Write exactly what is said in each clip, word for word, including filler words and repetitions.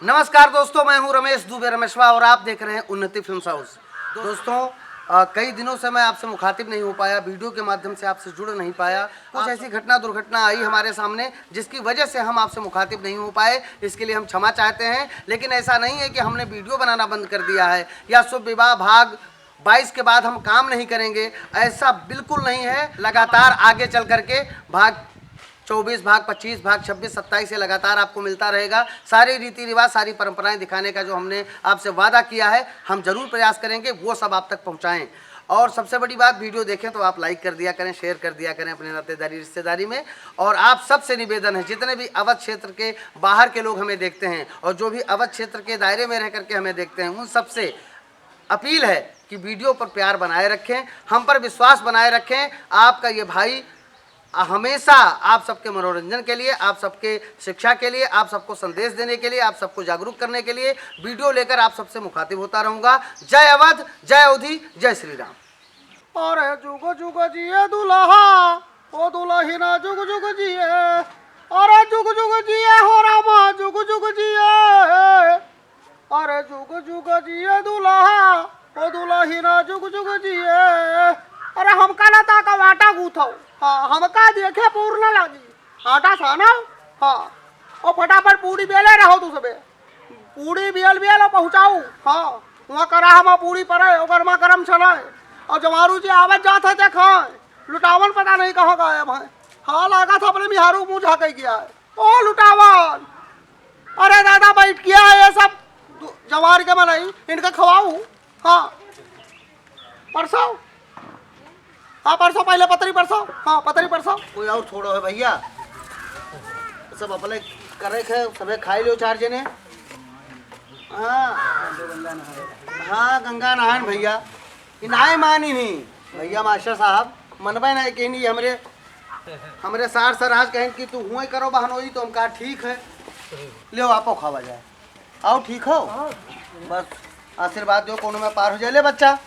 नमस्कार दोस्तों, मैं हूं रमेश दुबे रमेशवा और आप देख रहे हैं उन्नति फिल्म्स हाउस। दोस्तों, अ, कई दिनों से मैं आपसे मुखातिब नहीं हो पाया, वीडियो के माध्यम से आपसे जुड़ नहीं पाया। कुछ ऐसी घटना दुर्घटना आई हमारे सामने जिसकी वजह से हम आपसे मुखातिब नहीं हो पाए, इसके लिए हम क्षमा चाहते हैं। लेकिन ऐसा नहीं है कि हमने वीडियो बनाना बंद कर दिया है या शुभ विवाह भाग बाईस के बाद हम काम नहीं करेंगे, ऐसा बिल्कुल नहीं है। लगातार आगे चल करके भाग चउबीस, भाग पच्चीस, भाग छब्बीस, सत्ताईस, ये लगातार आपको मिलता रहेगा। सारे रीति रिवाज, सारी परंपराएं दिखाने का जो हमने आपसे वादा किया है, हम जरूर प्रयास करेंगे वो सब आप तक पहुंचाएं। और सबसे बड़ी बात, वीडियो देखें तो आप लाइक कर दिया करें, शेयर कर दिया करें अपने नातेदारी रिश्तेदारी में। और आप सबसे निवेदन है, जितने भी अवध क्षेत्र के बाहर के लोग हमें देखते हैं और जो भी अवध क्षेत्र के दायरे में रह करके हमें देखते हैं, उन सबसे अपील है कि वीडियो पर प्यार बनाए रखें, हम पर विश्वास बनाए रखें। आपका ये भाई हमेशा आप सबके मनोरंजन के लिए, आप सबके शिक्षा के लिए, आप सबको संदेश देने के लिए, आप सबको जागरूक करने के लिए वीडियो लेकर आप सबसे मुखातिब होता रहूंगा। जय अवध, जय अवधी, जय श्री राम। अरे जुग जुग जिए दुल्हा, ओ दुल्हिना जुग जुग जिए। अरे जुग जुग जिए हो रामा, जुग जुग जिए। अरे जुग जुग जिए दुल्हा, ओ दुल्हिना जुग जुग जिए। अरे हमका ना ताका आटा गूथो, हाँ, हमका देखे पूर ना लागी। आटा सानो, हाँ, ओ फटाफट पूड़ी बेले रहो तू सबे। पूड़ी बेल बेल और पहुँचाऊ, हाँ, वहाँ कराह मा पूड़ी परे, ओकर मा गरम छनाए। और जमारू जी आवत जात है ते खाए, लुटावन पता नहीं कहाँ गायब है। हाँ, लागत है अपने मिहारू मुँह झाँके गया है। ओ लुटावन, अरे दादा, बैठ गया है ये सब दु-, जवार के मनई, इनका खवाऊ। हाँ, परसो। हाँ, परसो, पहले पतरी परसो। हाँ, पतरी परसो। कोई और छोड़ो है भैया, सब अपने करे खे, सबे खाई लो चार जने। हाँ, हाँ, गंगा नहान भैया, ई नाय मानी नहीं भैया। मास्टर साहब मनबे नहीं कि नहीं, हमरे, हमरे सार सराज कहें कि तू हुए करो बहनोई, तो हम कहा ठीक है, ले आपो खावा जाए। आओ, ठीक हो? बस आशीर्वाद दो, कोनो में पार हो जाए। ले बच्चा।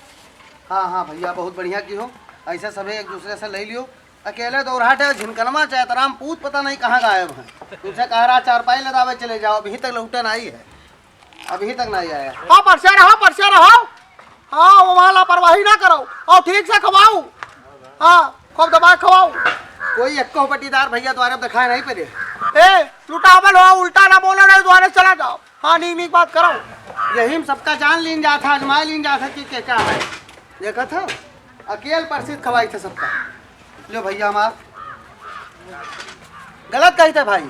हाँ, हाँ भैया, बहुत बढ़िया की हो। ऐसे सभी एक दूसरे से ले लियो। अकेले दौड़ाटे झिनकनमा चैतराम पूत पता नहीं कहाँ गायब है। तुमसे कह रहा चारपाई लदावे चले जाओ, अभी तक लौटे नहीं है, अभी तक नहीं आया। हाँ, परसे रहो, परसे रहो। हाँ, वो वहाँ लापरवाही ना करो और ठीक से खवाओ। हाँ, खूब दबा के खवाओ। कोई एक्को पटीदार भैया द्वारे दिखाए नहीं पड़े। ए, लुटावल हो, उल्टा ना बोलो, नहीं द्वारे चला जाओ। हाँ, नीक नीक बात करो। यही में सबका जान लीन जात है, आजमाए लीन जात है कि के क्या है। देखत है, अकेल परसित खवाई थे सबका। लो भैया हमार, गलत कही थे भाई।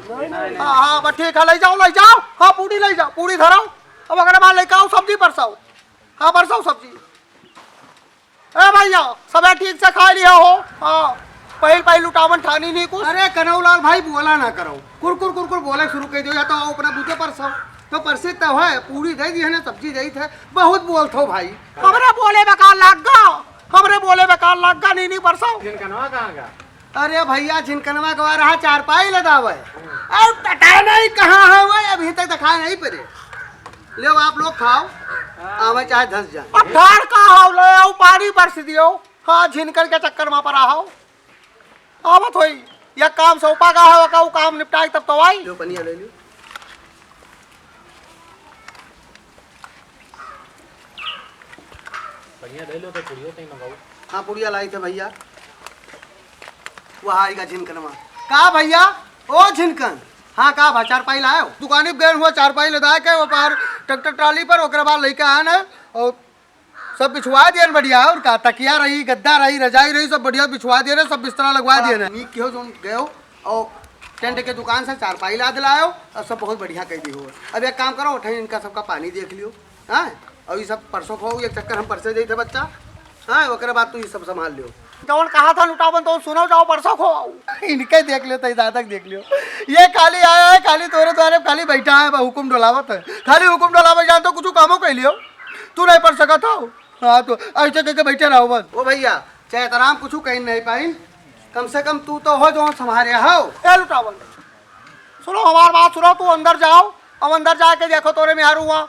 हाँ, हाँ, बस ठीक है, ले जाओ, ले जाओ। हाँ, पूड़ी ले जाओ, पूड़ी धराओ। अब अगर मान लेके आओ, सब्जी परसाओ। हाँ, परसाओ सब्जी। ए भैया, सबे ठीक से खा लिया हो? हाँ, पहिल पहिल लुटावन ठानी नहीं कुछ। अरे कनौलाल भाई, बोला ना करो, कुरकुर कुरकुर बोले शुरू कर दो, या तो आओ अपना बूते परसो। तो परसित तो है, पूड़ी दे दी है ना, सब्जी दे दी है, बहुत बोलत हो भाई। हमरे बोले बेकार लाग गा, हमरे बोले बेकार लाग गा, नहीं नहीं परसो। झिनकनवा कहाँ गा? अरे भैया, झिनकनवा गवा रहा चारपाई लदावे। अब पता नहीं कहाँ है वो, अभी तक दिखाई नहीं पड़े। ले आप लोग खाओ, आवे चाहे धस जाए। अब ठाड़ का हो, ले आओ पानी बरस दियो। हाँ, झिनकन के चक्कर मा परा हो। आवत होई, या काम सौंपा गा हो, का उ काम निपटाई तब तो आई। लो पनिया ले लो। बढ़िया ले लो तो पुड़ियो तई मंगाओ। हाँ, पुड़िया लाई थे भैया। वह आएगा झिनकनवा। का भैया? ओ झिनकन। हाँ, का भा, चारपाई लायो? दुकानी पे गए हुआ, चारपाई ले दाए के, वो पार ट्रैक्टर ट्राली पर, ओकरे बाद लेके आए ना, और सब बिछवा दिए न बढ़िया, और का, तकिया रही, गद्दा रही, रजाई रही, सब बढ़िया बिछवा दिए न, सब बिस्तरा लगवा दिए न। नीक किहो जोन गयो, और टेंट के दुकान से चारपाई लाद लायो, और सब बहुत बढ़िया कह दी हो। अब एक काम करो, उठाई इनका सबका पानी देख लियो। हाँ, और ये सब परसों खो, एक चक्कर हम परसे जाई थे बच्चा। हाँ, ओकरे बाद तू ये सब संभाल लियो। जौन कहा था लुटावन तो सुनो, जाओ परसों खो आओ। इनके देख लियो, तई दादा के देख लियो। ये खाली आया है, खाली तोरे द्वारे खाली बैठा है, बा हुकुम डोलावत है। खाली हुकुम डोलावत जान तो कुछ कामो कह लियो। तू नहीं पढ़ सकत हो। हाँ, तो ऐसे कह के बैठे रहो बस। ओ भैया, चैतराम कुछ कह नहीं पाइन। कम से कम तू तो हो जौन संभारे हो। ए लुटावन, सुनो हमार बात सुनो, तू अंदर जाओ, अब अंदर जाके देखो तोरे मेहरू हुआ,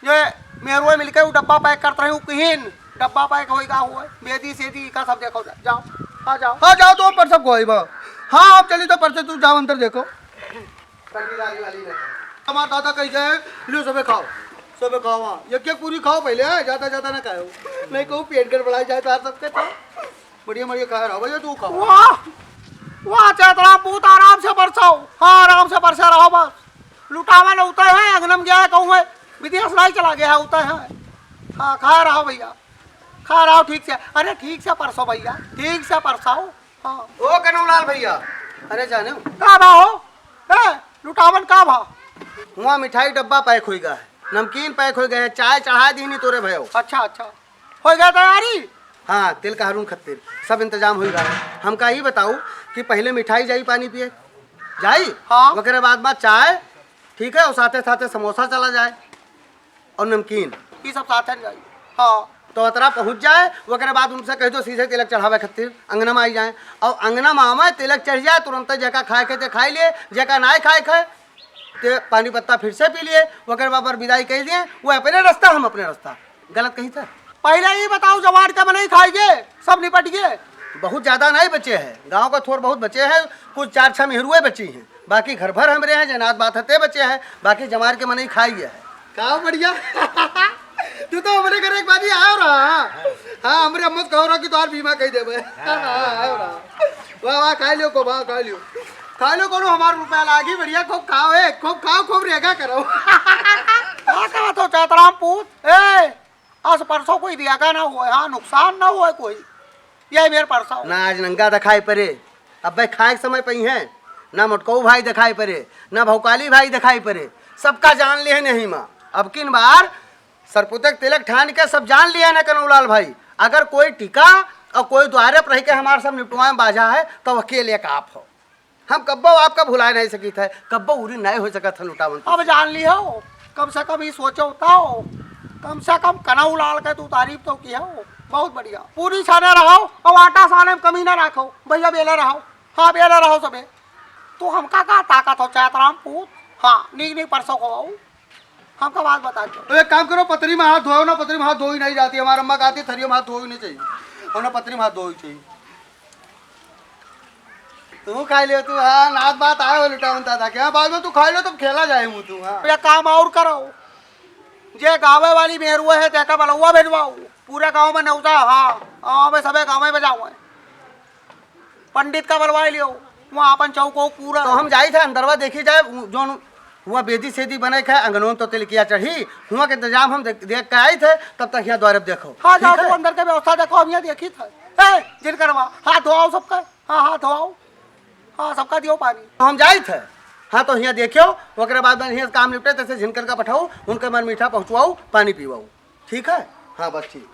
ये मेहरुए मिलके उ डब्बा पैक करत रही, उ किहिन डब्बा पैक होई का हुआ, बेदी सेदी का सब देखो जा-, जाओ, हाँ जाओ। हाँ जाओ, तो पर सब कोई बा। हाँ, आप चली तो परसे तू जाओ अंदर देखो। हमार दादा कही गए, "लो सबे खाओ, सबे खाओ, हाँ, एक एक पूरी खाओ पहले, हाँ, ज्यादा ज्यादा ना खाओ, नहीं कहूँ पेट गड़बड़ाई जाए तो सबके तो बढ़िया बढ़िया खाए रहो भैया, तू खाओ।" वाह, वाह, चैतराम पूत, आराम से बरसाओ, हाँ, आराम से बरसा रहो बस। लुटावन उतै है, अंगनम गया है, कहूँ है, विदेश नहीं चला गया है, उतै है। हाँ, खा रहो भैया, खा रहो ठीक से, अरे ठीक से परसो भैया, ठीक से परसाओ। हाँ। ओ कनौलाल भैया, अरे जाने हो। का बा हो? ए, लुटावन का बा? हुआँ मिठाई डब्बा पैक होई गा है, नमकीन पैक होई गा है, चाय चढ़ा दीनी तोरे भयो। अच्छा, अच्छा। होई गा तैयारी? हाँ, तिलक हाँड़हूँ खत्तिर सब इंतजाम होई गा है। हमका ई बताओ कि पहिले मिठाई जाई पानी पिए, जाई? हाँ। ओकरे बाद मा चाय, ठीक है, और साथे साथे समोसा चला जाए। और नमकीन। ई सब साथे जाई। हाँ। तो अतरा पहुँच जाए, ओकरे बाद उनसे कह दो सीधे तिलक चढ़ावे खातिर अंगना में आई जाए। और अंगना में आवे, तिलक चढ़ जाए, तुरंत जेका खाए के ते खाई लिए, जेका नाय खाए के, ते पानी पत्ता फिर से पी लिए, ओकरे बाद पर विदाई कह दिए, वो अपने रास्ता, हम अपने रास्ता। गलत कही था? पहले ही बताओ, जवान के मनई खाई गे, सब निपट गे। बहुत ज्यादा नहीं बचे हैं, गाँव का थोर बहुत बचे हैं, कुछ चार छह मेहरुए बची हैं। बाकी घर भर हमरे हैं, जे नात बात हते बचे हैं, बाकी जमार के मनई खाई गया है। का बढ़िया। तू तो हमरे घर एक बारी आयो रहा। हाँ, हमरे अम्मा कहो रहा कि तोहार बीमा कही देबे। हाँ, आयो रहा। वाह, वाह, खा लियो को, वाह, खा लियो। खा लियो कोनो, हमार रुपया लागी, बढ़िया, खूब खाओ, ए, खूब खाओ, खूब रेगा करो। का कहत हो, चैतराम पूत? ए, आज परसों कोई देगा ना होए, हाँ, नुकसान ना होए कोई। यही मेर परसों। ना आज नंगा दिखाई परे, अब्बे खाए के समय पइहैं, ना मोटकऊ भाई दिखाई परे, ना भौकाली भाई दिखाई परे, सबका जान लिहे नहीं माँ। अब किन बार सरपुतक तिलक ठान के सब जान लिहे न कनौलाल भाई, अगर कोई टिका और कोई द्वारे पर रह के हमार सब निपटवाए बाजा है, तो अकेले एक आप हो। हम कब्बो आपका भुलाए नहीं सकित है, कब्बो उरी नहीं हो सकत है लुटावन। अब जान लिहो, कम से कम ई सोचो तो, कम से कम कनऊ लाल के तू तारीफ तो किहो। बहुत बढ़िया, पूरी छाने रहो और आटा साने में कमी ना रखो, भैया बेले रहो। हाँ, बेले रहो सबे। तू हमका का ताकत हो, चैतराम पूत? हाँ, नीक नीक परसों को आओ। हमका बात बता दो। तो एक काम करो, पतरी में हाथ धोओ ना, पतरी में हाथ धोई नहीं जाती। हमार अम्मा कहती, "थरिया में हाथ धोई नहीं चाहिए, और ना पतरी में हाथ धोई चाहिए।" तू खाई ले तू, हाँ, नात बात आए हो लुटावन दादा के, हाँ, बाद में तू खाई लो, तब खेला जाए हूँ तू, हाँ। या काम और करो, जे गावे वाली मेहरुआ है, तेका बलौआ भेजवाओ, पूरे गाँव में नौता, हाँ, गाँव में सबे गाँव में बजाओ है। पंडित का बलवाए लियो, वहाँ अपन चौको पूरा। तो हम जाई थे अंदरवा देखी जाए, उ-, जौन हुआ बेदी सेदी बने के, अंगनों तो तिलकिया चढ़ी, हुआ के इंतजाम हम देख, देख के आई थे, तब तक यहाँ द्वारे देखो। हाँ, ठीक जाओ, है? तू अंदर के व्यवस्था देखो, हम यहाँ देखी थे। ए, जिनकर वहाँ, हाथ धोआओ सबका, हाँ, हाथ धोआओ, हाँ, सबका दियो पानी। तो हम जाई थे, हाँ, तो यहाँ देखियो, ओकरे बाद में यहाँ काम निपटे, तैसे झिनकर का पठाओ, उनके मन मीठा पहुँचवाओ, पानी पीवाओ, ठीक है? हाँ, बस ठीक।